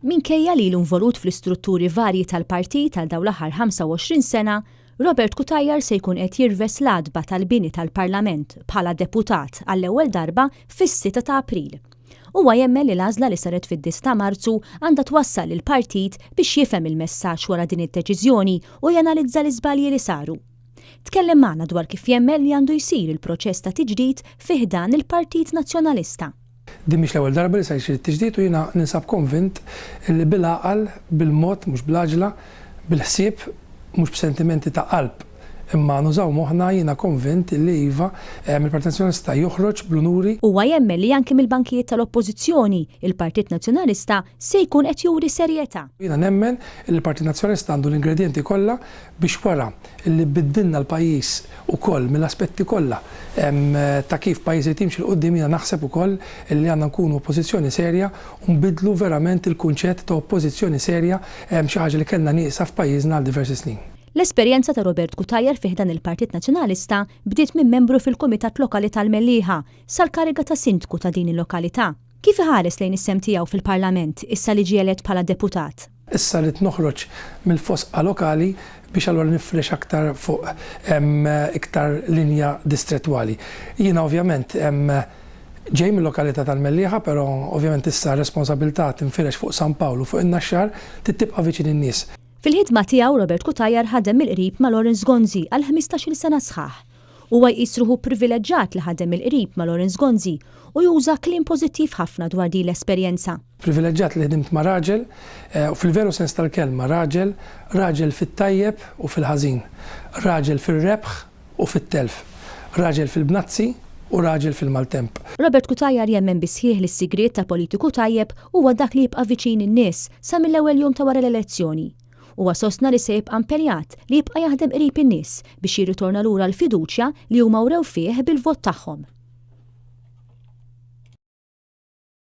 Minkejja li ilu involut fl-istrutturi varji tal-partit għal dawn l-aħħar 25 sena, Robert Cutajar se jkun qed jirves l-għatba tal-bini tal-Parlament bħala deputat għall-ewwel darba fis-sitta ta' April. Huwa jemmen li l-għażla li saret fid-disgħa ta' Marzu għandha twassal lill-partit biex jifhem il-messaġġ wara din id-deċiżjoni u janalizza l-iżbalji li saru. Tkellem magħna dwar kif jemmen li għandu jsir il-proċess ta' tiġdid fi ħdan il-Partit Nazzjonalista. Din mhix l-ewwel darba li se jsir it-tiġdid u jiena ninsab konvint li bil-għaqal, bil-mod mhux bl-għaġla, bil-ħsieb mhux b'sentimenti ta' qalb imma nużaw moħħna jiena konvint li iva, il-Partit Nazzjonalista joħroġ bl-unuri. Huwa jemmen li anki mill-bankijiet tal-Oppożizzjoni, il-Partit Nazzjonalista se jkun qed juri serjetà. Jiena nemmen li l-Partit Nazzjonalista għandu l-ingredjenti kollha biex wara li biddilna l-pajjiż ukoll mill-aspetti kollha ta' kif pajjiż irid jimxi 'l quddiem jiena naħseb ukoll li għandna nkunu oppożizzjoni serja u nbiddlu verament il-kunċett ta' oppożizzjoni serja xi ħaġa li kellna nieqsa f'pajjiżna għal diversi snin. L-esperjenza ta' Robert Cutajar fi ħdan il-Partit Nazzjonalista bdiet minn membru fil-Kumitat Lokali tal-Mellieħa sal-kariga ta' Sindku ta' din il-lokalità. Kif iħares lejn is-sehem tiegħu fil-Parlament issa li ġie elett bħala deputat? Issa rrid noħroġ mill-fosqa lokali biex allura nifrex aktar fuq iktar linja distrettwali. Jiena ovvjament ġej mil-lokalità tal-Mellieħa però ovvjament issa r-responsabilità tinfirex fuq San Pawl u fuq in-Naxxar, trid tibqa' viċin in-nies. Fil-ħidma tiegħu Robert Cutajar ħadem mill-qrib ma' Lawrence Gonzi għal 15-il sena sħaħ. Huwa jqis ruħu privileġġat li ħadem mill-qrib ma' Lawrence Gonzi u juża kliem pożittiv ħafna dwar din l-esperjenza. Privileġġat li ħdimt ma' raġel, u fil-veru sens tal-kelma raġel, raġel fit-tajjeb u fil-ħażin, raġel fir-rebħ u fit-telf, raġel fil-bnazzi u raġel fil-maltemp. Robert Cutajar jemmen bis-sħiħ li s-sigriet ta' politiku tajjeb huwa dak li jibqa' viċin in-nies sa mill-ewwel jum ta' wara l-elezzjoni. Huwa sostna li se jibqa' impenjat li jibqa' jaħdem qrib in-nies biex jirritorna lura l-fiduċja li huma wrew fih bil-vot tagħhom.